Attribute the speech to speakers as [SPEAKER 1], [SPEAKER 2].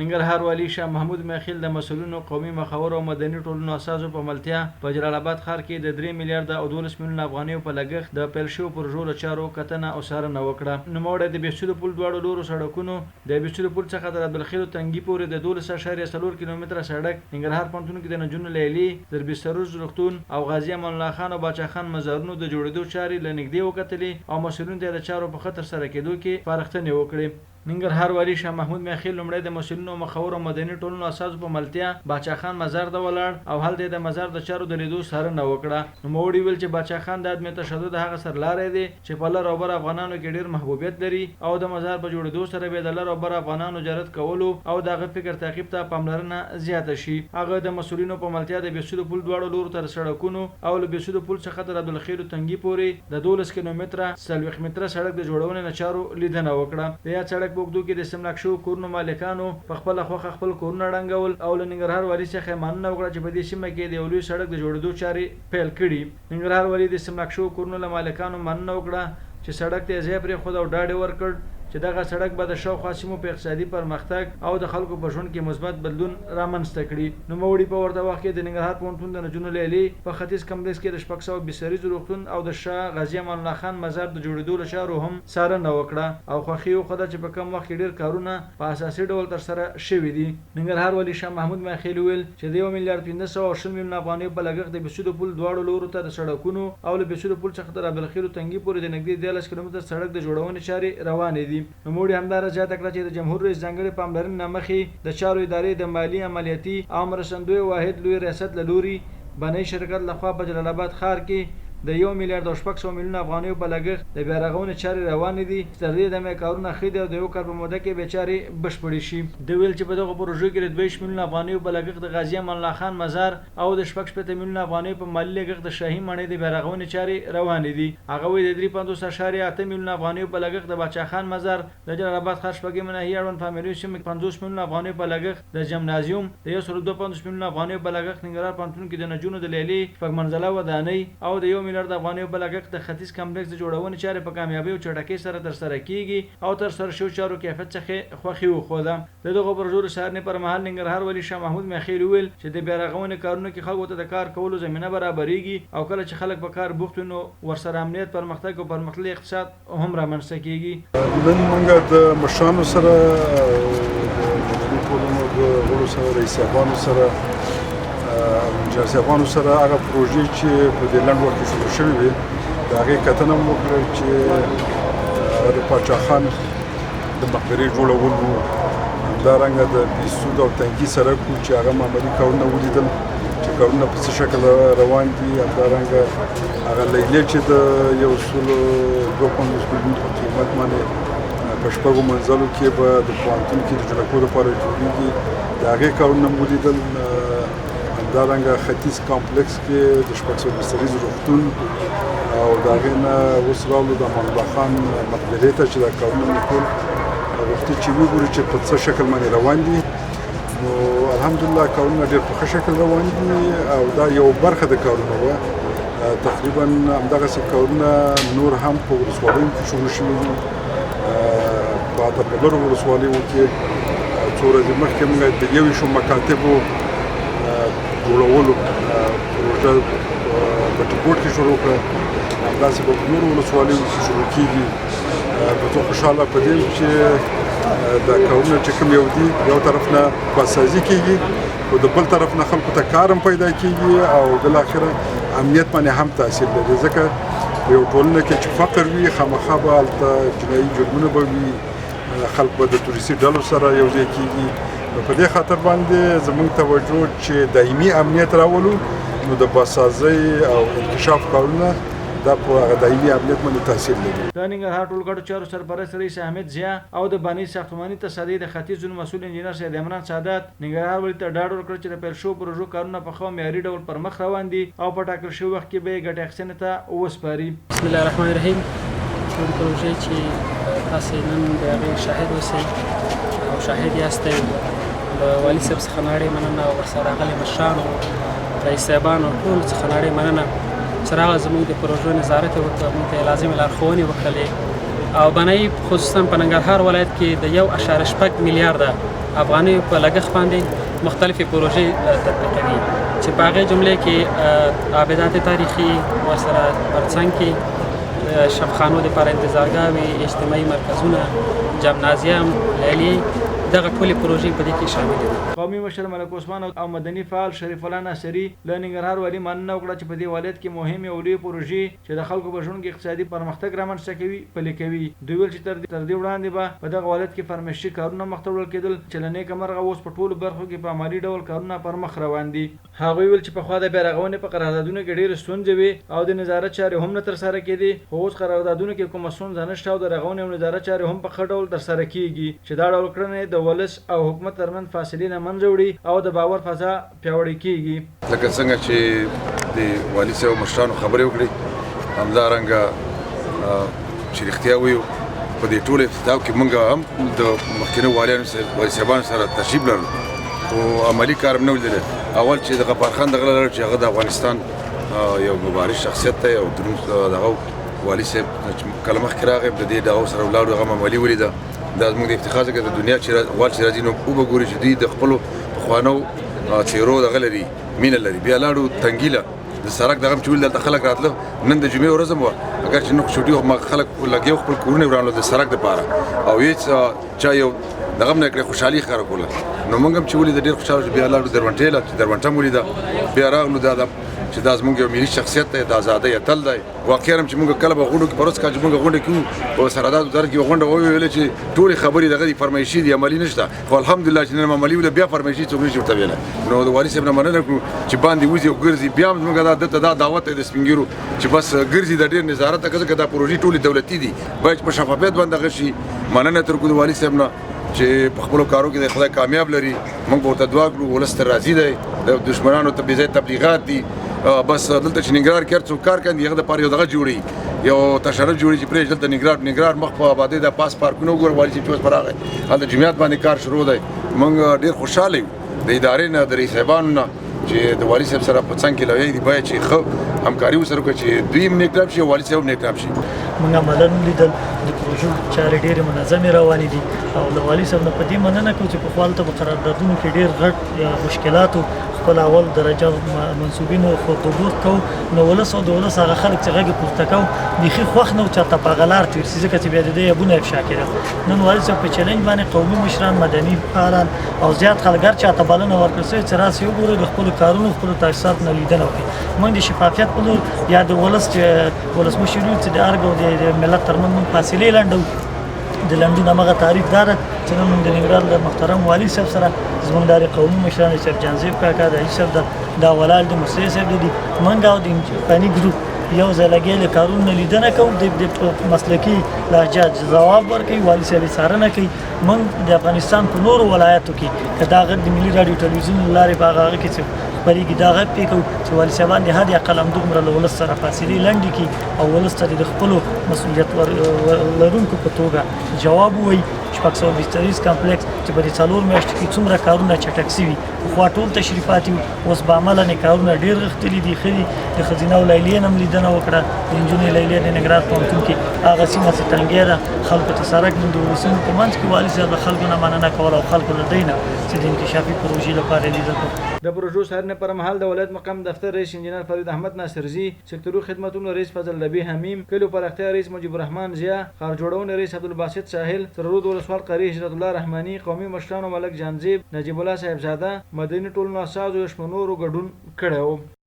[SPEAKER 1] ننګرهار والي شاه محمود میاخېل د مسؤلینو، قومي مخورو او مدني ټولنو استازو په ملتیا په جلال اباد ښار کې د درې میلیارده او 12 میلیونه افغانیو په لګښت د پیل شوو پروژو له چارو کتنه او څارنه وکړه. نوموړی د بهسودو پل دواړو لورو سړکونو، د بهسودو پل څخه تر عبدالخېلو تنګي پورې د 12.4 کیلومتره سړک، ننګرهار پوهنتون کې د نجونو لیلیې، زربستروز روغتون او غازي امان الله خان او باچا خان مزارونو د جوړېدو چارې له نږدې وکتلې او مسؤلینو ته یې د چارو په ښه ترسره کېدو کې سپارښتنې وکړې. ننګرهار والي شاه محمود میاخېل لومړی د مسؤلینو، مخورو او مدني ټولنو استازو په ملتیا باچا خان مزار ته ولاړ او هلته یې د مزار د چارو د لیدو څارنه وکړه. نوموړي وویل چې باچا خان د عدم تشدد هغه سرلاری دی چې په لر او بر افغانانو کې ډېر محبوبیت لري او د مزار په جوړېدو سره به د لر او بر افغانانو جرت کولو او د هغه فکر تعقیب ته پاملرنه زیاته شي. هغه د مسؤلینو په ملتیا د بهسودو پل دواړو لورو ته د سړکونو او له بهسودو پل څخه تر عبدالخېلو تنګي پورې د 12 کیلومتره 40 متره سړک د جوړونې له چارو لیدنه وکړه. د یاد سړک په اوږدو کې د استملاک شوو کورونو مالکانو په خپله خوښه خپل کورونه ړنګول او له ننګرهار والي څخه یې مننه وکړه چې په دې سیمه کې یې د یو لوی سړک د جوړېدو چارې پیل کړي. ننګرهار والي د استملاک شوو کورونو له مالکانو مننه وکړه چې سړک ته یې ځای پرېښود او ډاډ یې ورکړ چې دغه سړک به د شاوخوا سیمو په اقتصادي پرمختګ او د خلکو په ژوند کې مثبت بدلون رامنځته کړي. نوموړي په ورته وخت کې د ننګرهار پوهنتون د نجونو لیلیې په ختیځ کمپلیکس کې د 600 بستریز روغتون او د شاه غازي امان الله خان مزار د جوړېدو له چارو هم څارنه وکړه او خوښي یې وښوده چې په کم وخت کې ډېر کارونه په اساسي ډول ترسره شوي دي. ننګرهار والي شاه محمود میاخېل وویل چې د یو میلیارد 520 میلیونه افغانیو په لګښت د بهسودو پل دواړو لورو ته د سړکونو او له بهسودو پل څخه تر عبدالخېلو تنګي پورې د نږدې 13 کیلومتره سړک د جوړونې چارې روانې دي. نوموړي همداراز زیاته کړه چې د جمهور رئیس ځانګړې پاملرنې له مخې د چارو ادارې د مالي، عملیاتي او مرستندوی واحد لوی ریاست له لوري بنایي شرکت له خوا په جلال اباد ښار کې د یو میلیارد او 600 میلیونه افغانیو په لګښت د بیارغونې چارې روانې دي چې تر دې دمه یې کارونه ښه دي او د یو کال په موده کې به چارې بشپړې شي. ده وویل چې په دغو پروژو کې د 22 میلیونه افغانیو په لګښت د غازي امان الله خان مزار او د 66 میلیونه افغانیو په مالي لګښت د شاهي ماڼۍ د بیارغونې چارې روانې دي. هغه وایي، د 53.8 میلیونه افغانیو په لګښت د باچا خان مزار، د جلال اباد ښار شپږمې ناحیې اړوند فامیلیو سیمه کې 50 میلیونه افغانیو په لګښت د جمنازیوم، د 152 میلیونه افغانیو په لګښت ننګرهار پوهنتون کې د نجونو د لیلیې شپږ منزله ودانۍ او د یو میلیارد افغانیو په لګښت د ختیځ کمپلیکس د جوړونې چارې په کامیابۍ او چټکۍ سره ترسره کېږي او ترسره شویو چارو کیفیت څخه یې خوښي وښوده. د دغو پروژو د څارنې پر مهال ننګرهار والي شاه محمود میاخېل وویل چې د بیارغونې کارونو کې خلکو ته د کار کولو زمینه برابرېږي او کله چې خلک په کار بوخت وي نو ورسره امنیت، پرمختګ او پرمختللی اقتصاد هم رامنځته کېږي.
[SPEAKER 2] نن موږ د مشرانو سره او د مدني ټولنو د غړو سره، رئیس صاحبانو سره او انجنیر صاحبانو سره هغه پروژې چې په دې لنډ وخت کې شروع شوې وې د هغې کتنه مو وکړه چې هغه د پاچا خان د مقبرې جوړول وو، همدارنګه د بیسود او تنګي سړک وو چې هغه عملي کارونه ولیدل چې کارونه په څه شکل روان دي. همدارنګه هغه لیلې چې د 152 میلیون په قیمت باندې په شپږو منزلو کې به د پوهنتون کې د جنکو لپاره جوړیږي، د هغې کارونه مو ولیدل. همدارنګه ختیځ کمپلیکس کې د 600 بستریز روغتون او د هغې نه اوس راغلو د امان الله خان مقبرې ته چې دا کارونه مو ټول غوښتي چې وګورو چې په څه شکل باندې روان دي. نو الحمدلله کارونه ډېر په ښه شکل روان دي او دا یو برخه د کارونو وه. تقریبا همدغسې کارونه نور هم په ولسوالیو کې شروع شوي دي، په حتی په لرو ولسوالیو کې. څو ورځې مخکې موږ د 21 مکاتبو جوړولو پروژه په ټیکوټ کې شروع کړه، همداسې به په نورو ولسوالیو کې شروع کېږي. زه خوشحاله په دې چې دا کارونه چې کوم یو دي، یو طرف نه بازسازي کېږي خو د بل طرف نه خلکو ته کار هم پیدا کېږي او بالاخره امنیت باندې هم تاثیر لري. ځکه په یو ټولنه کې چې فقر وي خامخا به هلته جنایي جرمونه به وي، خلک به د تروریستي ډلو سره یو ځای کېږي. نو په دې خاطر باندې زموږ توجه چې دایمي امنیت راولو، نو د بازسازۍ او انکشاف کارونه دا په هغه دایمي امنیت باندې تاثیر لري.
[SPEAKER 1] د ننګرهار ټولګټو چارو سرپرست رئیس حامد ضیا او د باني ساختماني تصدۍ د ختیځ زون مسؤل انجینر سید عمران سادات ننګرهار والي ته ډاډ ورکړ چې د پیل شوو پروژو کارونه په ښه او معیاري ډول پر مخ روان دي او په ټاکل شوي وخت کې به یې ګټې اخیستنې ته وسپاري.
[SPEAKER 3] بسم الله الرحمن الرحیم. کوم پروژې چې تاسې نن د هغې شاهد اوسئ او شاهد یاستئ، د والي صاحب څخه ناړې مننه او ورسره راغلي مشرانو، رئیس صاحبانو ټولو څخه ناړې مننه چې راغله زموږ د پروژو نظارت یې وکړ، موږ ته یې لازمې لارښوونې وکړلې. او بنایي خصوصا په ننګرهار ولایت کې د 1.6 میلیارده افغانیو په لګښت باندې مختلفې پروژې تطبیقوي چې په هغې جملې کې عابدات تاریخي ورسره پرڅنګ کې شفخانو دپاره انتظارګاوې، اجتماعي مرکزونه، جمنازیم، لیلیې، دغه ټولې پروژې په دې کې شاملې دي.
[SPEAKER 1] قومي مشر ملک عثمان او مدني فعال شریف الله ناصري له ننګرهار والي مننه وکړه چې په دې ولایت کې مهمې او لویې پروژې چې د خلکو په ژوند کې اقتصادي پرمختګ رامنځته کوي، پلي کوي. دوی وویل چې تر دې وړاندې به په دغه ولایت کې فرمایشي کارونه مخته وړل کېدل چې له نېکه مرغه اوس په ټولو برخو کې په عملي ډول کارونه پرمخ روان دي. هغوی وویل چې پخوا د بیارغونې په قراردادونو کې ډېرې ستونزې وې او د نظارت چارې هم نه ترسره کېدې، خو اوس قراردادونو کې کومه ستونزه نشته او د رغونې او نظارت چارې هم په ښه ډول ترسره کېږي چې دا ډول کړنې د ولس او حکومت ترمنځ فاصلې له منځه وړي او د باور فضا پیاوړې کېږي.
[SPEAKER 4] لکه څنګه چې د والي صاحب مشرانو خبرې وکړې، همدارنګه چې رښتیا وایو په دې ټول افتتاح کې مونږ هم د مخکینو والیانو والي صاحبانو سره تشریف لرلو، خو عملي کار هم نه ولیدلی. اول چې د غفار خان دغه لرل چې هغه د افغانستان یو مبارز شخصیت دی او دروند دغه والي صاحب چې کله مخکې راغی د دې دغه سره ولاړو، هغه عملي ولیده. دا زموږ د افتخار ځکه د دنیا چې وال چې راځي نو وبه ګوري چې دوی د خپلو پخوانو څېرو دغه لري، مینه لري. بیا لاړو تنګي له د سړک دغه چې ولید دلته خلک راتله، نن د جمعې ورځ هم وه، اګر چې نو چوټي وه، خلک لګیا وو خپل کورونه یې ورانول د سړک دپاره، او هېڅ چا یو دغه هم نه کړې، خوشحالي ښکاره کوله. نو موږ هم چې ولیده ډېر خوشحاله شو. بیا لاړو دروانټې له چې دروانټه هم ولیده، بیا راغلو دا چې دا زموږ یو ملي شخصیت دی، د ازادۍ اتل دی. واقعا هم چې موږ کله به غونډو کې پروس کال چې موږ غونډه کې وو په سرحداتو وزارت کې یوه غونډه وویله چې ټولې خبرې دغه دي، فرمایشي دي، عملي نشته، خو الحمدلله چې نن هم عملي ولیده، بیا فرمایشي څوک نشي ورته ویلی. نو د والي صاحب نه مننه کړو چې باندې وځي او ګرځي. بیا هم زموږ دا دلته دا دعوت دی د سپینږیرو چې بس ګرځي، د ډېر نظارت ته، ځکه دا پروژې ټولې دولتي دي، باید چې په شفافیت باندې دغه شي. مننه تر کړو د والي صاحب نه چې په خپلو کارو کې د خدای کامیاب لري. موږ به ورته دعا کړو، ولس ته راضي دی، د دښمنانو ته بې ځایه تبلیغات دي. بس دلته چې ننګرهار کې هر څوک کار کوي هغه دپاره یو دغه جوړوي، یو تشرف جوړوي چې پرېږدي دلته ننګرهار مخ په آبادۍ دا پاس پارکونه وګوره. والي چې اوس به راغی هلته جمعیت باندې کار شروع دی. موږ ډېر خوشحاله یو د ادارې نه، د رئیس صاحبانو نه چې د والي صاحب سره په څنګ کې لوی دي، باید چې ښه همکاري ورسره وکړي چې دوی هم نیک نام شي او والي صاحب هم نیک نام شي.
[SPEAKER 5] موږ عملاً ولیدل د پروژو چارې ډېرې منظمې روانې دي او له والي صاحب نه په دې مننه کوو چې پخوا هلته په قراردادونو کې ډېر غټ مشکلات وو، خپل اول درجه منسوبینو خو دوبوخ کوو، نو ولس او د ولس هغه خلک چې غږ یې پورته کوو بیخي خوښ نه وو چې چاته په هغه لار تېر شي، ځکه چې بیا د دې عیبونه افشا کېدل. نن والي صاحب په چلنج باندې قومي مشران، مدني فعالان او زیات خلک هر چاته بلنه ورکړل شوې چې راسئ وګورئ، د خپلو کارونو خپلو تاسیساتو نه لیدنه وکړئ. موږ د شفافیت په لور یا د ولس چې ولسمشر ویل چې د ارګ او د ملت ترمنځ موږ فاصلې لنډوو، د لنډون همغه تعریف دا ده چې نن موږ د ننګرهار له محترم والي صاحب سره زموږ د قومي مشرانو صاحب جانزیب کاکا د حاجي صاحب دا ولاړ دي، مصري صاحب دي، موږ او د فني ګروپ یو ځای لګیا له کارونو نه لیدنه کوو، د مسلکي لهجه ځواب ورکوي، والي صاحب یې څارنه کوي. موږ د افغانستان په نورو ولایاتو کې که دا غږ د ملي راډیو ټلویزیون له لارې په هغه کې چې خپرېږي دا غږ پرې کوو چې والي صاحبان د حد اقل همدومره له ولس سره فاصلې لنډې کړي او ولس ته د خپلو مسؤلیت لرونکو په توګه جواب ووایي. 600 بستریز کمپلیکس چې په دې 4 میاشتو کې څومره کارونه چټک سوي، پخوا ټول تشریفاتي وو، اوس به عملاً یې کارونه ډېر غښتلي دي، ښه دي. د ښځینه او لیلیې نه هم لیدنه وکړه، د نجونې لیلیې د ننګرهار پوهنتون کې هغه سیمه چې تنګی ده، خلکو ته سړک نن د ولسونو په منځ کې والي صاحب له خلکو نه مننه کوله او خلکو له دی نه چې د انکشافي پروژې لپاره یې لیدل کوو.
[SPEAKER 1] د پروژو څارنې پر مهال د ولایت مقام دفتر رئیس انجینر فرید احمد ناصرزي، سکتوري خدمتونو رئیس فضل ربي حمیم، کلیو پراختیا رئیس مجیب الرحمن ضیا، ښار جوړونې رئیس عبدالباسط ساحل، سره رود ولسوال قاري هجرت الله رحماني، قومي مشرانو ملک جانزیب، نجیب الله صاحبزاده، مدني ټولنو استازو یو شمېر نورو ګډون کړی و.